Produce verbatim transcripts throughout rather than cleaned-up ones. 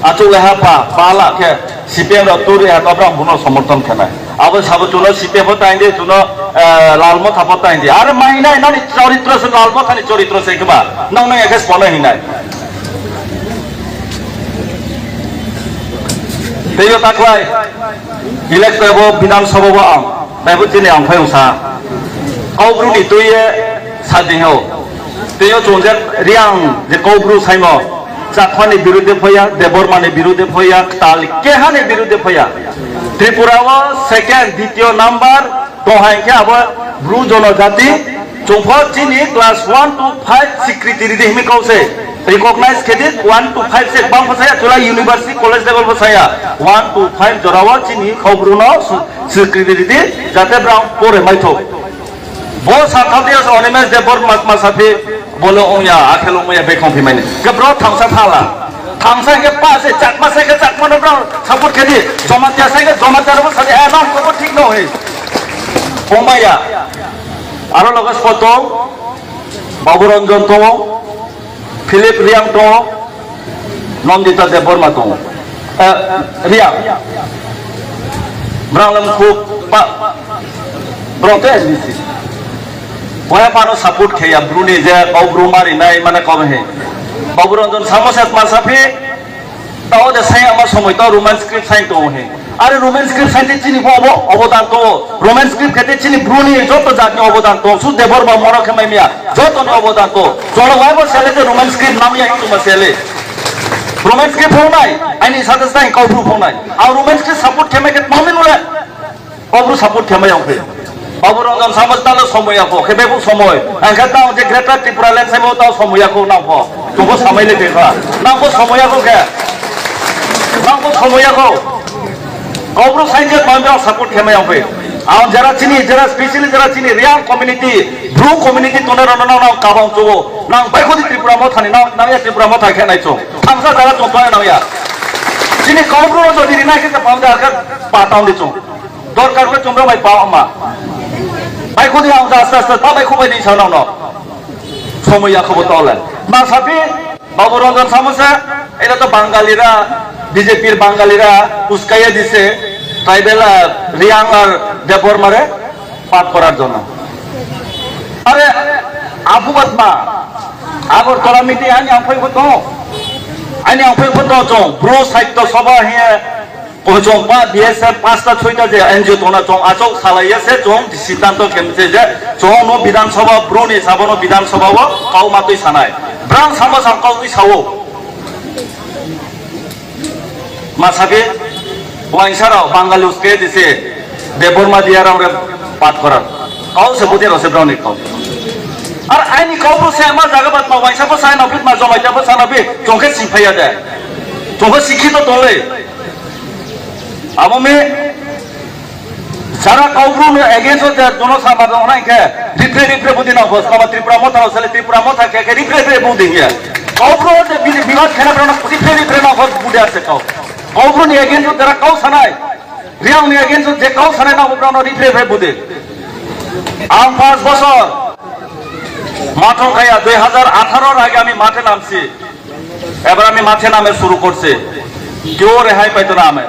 Achouh le ha pa, pa la khe, C P M rao turi ha to brang bung no somorthon khe nai. Abo sabo chung no C P M pho ta hing di, chung no, eh, Lalmotha pho ta hing di. Are mai nai, nani choritro se Lalmotha ni choritro se kheba. Nang nang ya khe sbo no hing nai. Tei yo ta khlai, elect abo Bidhan Sabha wo ang, nai bo chini ang phai ong sa. Kaubru ni tui ye sa di ho. Tei yo chung je Reang je Kaubru saimo, Chakma ni birudhe pho ya, Debbarma ni birudhe pho ya, ktal keha ni birudhe pho ya. Tripura wo second, ditiyo number, tong hai khe abo Bru jonojati, chung pho chini class one to five swikriti ri di himi kau se. Recognize khe di, one to five se bang pho sa ya, chula university college level pho sa ya. One to five jora wo chini Kaubru no su-, swikriti ri di, jate brao pore mai thou. Bo sa thao di, Animesh Debbarma ma sa phi, bo le ong ya, akhe le ong ya, bekhong phi mai ni. Khe bro thanngsa tha la. Thanngsa khe pa se, Chakma se khe Chakma no brao support khe di. Jamatia se khe Jamatia no bo sa di, eh, nang ko bo thik no hei. Ong mai ya. Aro loge spo tong, Babu Ranjan tong, Philip Reang tong, Nandita Debbarma tong. Eh, Reang. Brang le mkhu pa, brang te S D C. Boya pa no support khe ya, Bru ni je Kaubru mari nai mane kau he. Babu Ranjan samo se ma sa phi, tao de sai ama somoi tao Roman script sign tong he. Are Roman script sign te chini bo obo-, obodan tong. Roman script khe te chini Bru ni joto jat ni obodan tong. Su Debbarma moro khe mai miya. Joto ni obodan tong. Jora wai bo sele je Roman script nam ya hing tongma sele. Roman script phung nai. Aini sa de sai Kaubru phung nai. Ang Roman script support khe mai khe tma mi nu le. Kaubru support khe mai yang phi. Babu Ranjan samo talo somoi ya kho. Khe bebuk somoi. Ang khe tao je Greater Tipraland saimo tao somoi ya kho nang pho. Chung pho samai le phi kha. Nang pho somoi ya kho khe. Nang pho somoi ya kho. Kaubru sai je tma mi ang support khe mai yang phi. Ang jera chini, jera specially jera chini Reang community, Bru community tongnai rao no nang, nang kabang chuo. Nang baikho di Tripura Motha ni, nang, nang ya Tripura Motha khe nai chung. Thanngsa jara chung tongnai nang ya. Chini Kaubru no jodi ri nai khe khe pam de ar khe pa tang di chung. Dorkar le chung rao bai pa ma. Baikho di ang aste aste ta baikho bai ni sa nang no. Somoi ya kho bo tao le. Ma sa phi, Babu Ranjan samo se, এটা তো বাঙালিরা, বিজেপির বাঙালিরা উস্কাইয়া দিছে, ট্রাইবেল, আহ, রিয়াং আর দেববর্মারে পাঠ করার জন্য। আরে, আবু বাদমা, আগরতলা মিটিং আইনি ang phai photo, aini ang phai photo chung, Bru সাহিত্য সভা হিয়ে, Koi chung pa B S F পাঁচটা ছয়টা je N G O tongna chung achouh salai ye se chung siddhanto khe mi se je chung no বিধানসভা Bru ni sabo no বিধানসভা wo kau ma tui sa nai. Brang samo sa kau tui sa ou. Ma sa phi, uaingsa rao বাঙালি উস্কে দিছে, দেববর্মা দিয়া rang re পাঠ করার. Kau se budi rao se brao ni kau. Ar aini kau pho se ma zaga bat ma uaingsa pho sa na phi, ma Jamatia pho sa na phi, chung khe siphai ya de. Chung pho শিক্ষিত tong le. Abo mi, যারা Kaubru ni against wo je jonosabha tongnai khe, ripre ripre budi nang pho, skama Tripura Motha rao sele Tripura Motha khe khe ripre ripre budi ye. Kaubru je bi-, বিবাদ khe na brao no ripre ripre nang pho budi ar se kau. Kaubru ni against wo যারা kau sanai, Reang ni against wo je kau sanai nang pho brao no ripre ripre budi. Ang পাঁচ বছর মাঠে থাকা, দুই হাজার আঠারোর আগে আমি মাঠে নামছি। এবার আমি মাঠে নামে শুরু করছি। কেউ রেহাই পাইতো না আমি।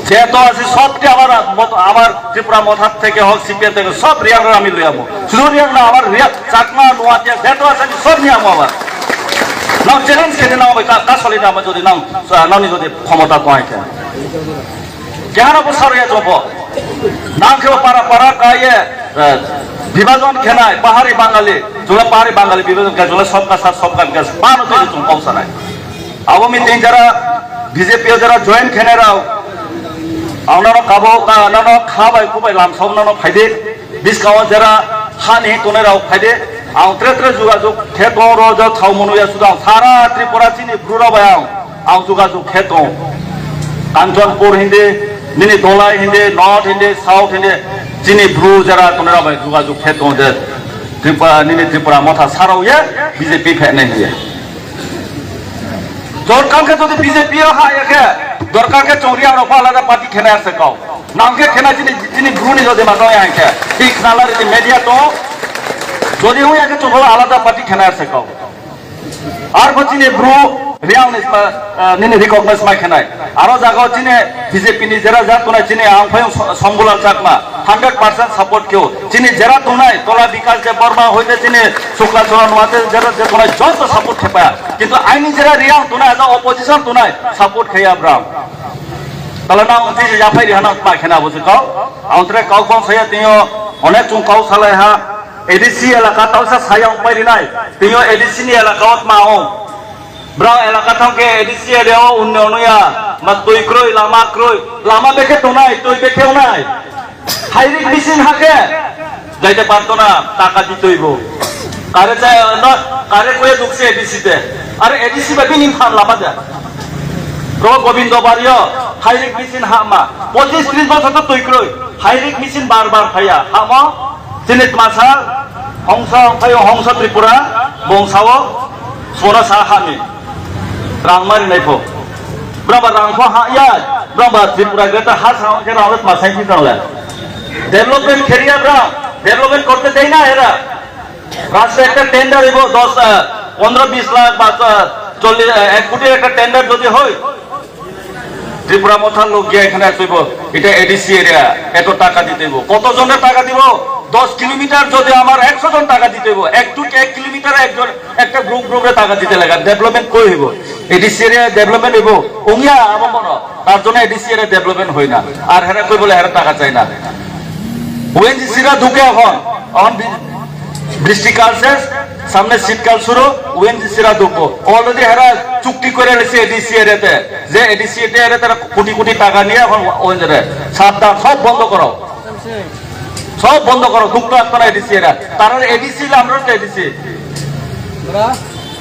যেহেতু আছি সবটি আমার মত-, আমার ত্রিপুরা মথার থেকে হোক, সিপিএম থেকে, সব রিয়াংরে আমি লই আমো। শুধু রিয়াং না, আমার রিয়াং, চাকমা, নোয়াতিয়া, যেহেতু আছে আমি সব নিয়ে আমো আবার। নাও challenge খেতে নাও ভাই, কা-, কাসলি নামে যদি নাও, আহ, নাও নি যদি ক্ষমতা তো আইতে। Kehano bo saro ya chung pho. Nang khe bo para para ka ye, eh, বিভাজন khe nai, পাহাড়ি বাঙালি, chung le পাহাড়ি বাঙালি বিভাজন khe, chung le সবকা সাথ সবকা বিকাশ, pa no tei chung kau sanai. Abo meeting যারা বিজেপি যারা join khe nai rao, ang nono kabo, ka-, nono kha bai khu bai lamsao nono phai di. Buskang wo যারা ha ni tongnai rao phai di. Ang tre tre যোগাযোগ khe tong ro, ja thao munu ya suda ang sara Tripura chini Bru rao bai ang, ang যোগাযোগ khe tong. Kanchanpur hindi, nini Dholai hindi, North hindi, South hindi, chini Bru যারা tongnai rao bai যোগাযোগ khe tong je Tripura, nini Tripura Motha sarao ye BJP phainai hing ye. দরকার khe jodi BJP yo ha ya khe, দরকার khe chung Reang rao pho আলাদা party khe nai ar se kau. Nang khe khe nai chini, chini Bru ni jodi ma tong ya hing khe. Thik nala riti media tong. Jodi ong ya khe chung pho আলাদা party khe nai ar se kau. Arphuh chini Bru Reang ni, nini recognize mai khe nai. Aro jaga wo chini B J P ni jera ja tongnai chini ang phaiyong Sambulal Chakma hundred percent support khe ou. Chini jera tongnai Tola Bikash Debbarma hoite chini Sukla Charan Noatia jera je tongnai joto support khe pai. Kintu aini jera Reang tongnai, aja opposition tongnai support khe ya brao. Tala nang thi se yaphai ri ha nang tma khe na bo se kau. Ang tre kau bang sa ya tini yo onek chung kau salai ha. A D C elaka tausa sa ya ongpai ri nai. Tini yo A D C ni elaka wo tma ong. Brao elaka thanng khe A D C area wo unnoyon ya, ma tui kroi, lama kroi, lama bekhe tongnai, tui bekhe ong nai. Hairik machine ha khe, jaite parto na, taka di tuibo. Kare chá, no, kare koi dukse A D C te. Are A D C ba bini phan lama de. Ro Gobindo Bari yo, hairik machine ha ma. Pochis tris bosor to tui kroi. Hairik machine bar bar phai ya. Hamo, chini tma sa, Hongsa, phai yo Hongsa Tripura, bung sa wo, sona sa ha ni. Rang ma ri nai pho. Brao ba rang pho ha ya, brao ba Tripura Greater ha sa khe rang le tma sai phi tang le. Development khe ri ya brao, development korte dei na era. রাস্তা একটা টেন্ডার হইব দশ, আহ, পনেরো বিশ লাখ বা, আহ, চল্লিশ, আহ, এক কোটির একটা টেন্ডার যদি হয়, ত্রিপুরা মথার লোক গিয়ে এখানে আসবে, এটা এডিসি এরিয়া, এত টাকা দিতে হইব। কতজনের টাকা দিব? দশ কিলোমিটার যদি আমার একশো জন টাকা দিতে হইব, এক টু এক কিলোমিটার একজন, একটা গ্রুপ গ্রুপে টাকা দিতে লাগে। ডেভেলপমেন্ট কই হইব? এডিসি এরিয়া ডেভেলপমেন্ট হইব? উমিয়া আমার মনে হয়, তার জন্য এডিসি এরিয়া ডেভেলপমেন্ট হয় না। আর হেরা কই বলে হেরা টাকা চায় না। ওএনজিসিরা ঢুকে এখন, এখন বি-, বৃষ্টিকাল শেষ, সামনে শীতকাল শুরু, ওএনজিসিরা ঢুকবো। Already হেরা চুক্তি করে রেখেছে এডিসি এরিয়াতে, যে এডিসি এরিয়াতে তারা কোটি কোটি টাকা নিয়ে এখন ওএনজিসি। সাবধান, সব বন্ধ করো, সব বন্ধ করো, ঢুকতে আসতো না এডিসি এরিয়া। তারা এডিসি, আমরা তো এডিসি।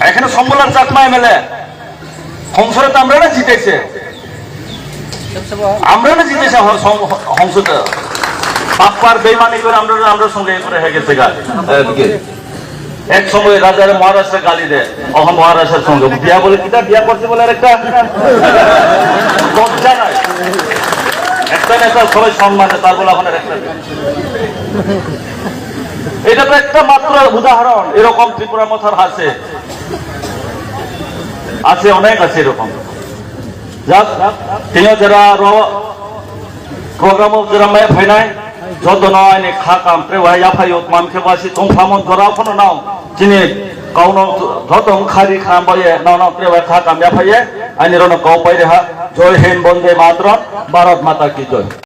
এখানে শম্ভুলাল চাকমা এমএলএ, সংসদে তো আমরা না জিতেছে। আমরা না জিতেছে হ-, সং-, সংসদে। বাপ্পার বেইমানি করে আমরা, আমরা সঙ্গে করে হয়ে গেছে গা। এদিকে। এক সময় রাজারে মহারাজরা গালি দেয়, অখন মহারাজের সঙ্গে বিয়া বলে কিতা বিয়া করছে বলে আর একটা লজ্জা নাই। একটা নেতা সবাই সম্মানে, তার বলে এখন আর একটা। এটা তো একটা মাত্র উদাহরণ, এরকম ত্রিপুরা মথার হাসে। আছে, অনেক আছে এরকম। যাক, tini jera ro program wo jera mai phainai, joto no aini kha kam tre wa yaphai yo tmam khe wasi tong phamon jora phono nao chini kau no joto khari kham bai ye nao nao tre wa kha kam yaphai ye aini ro no kau pai ri ha. Jai Hind, Bande Mataram, Bharat Mata ki jai.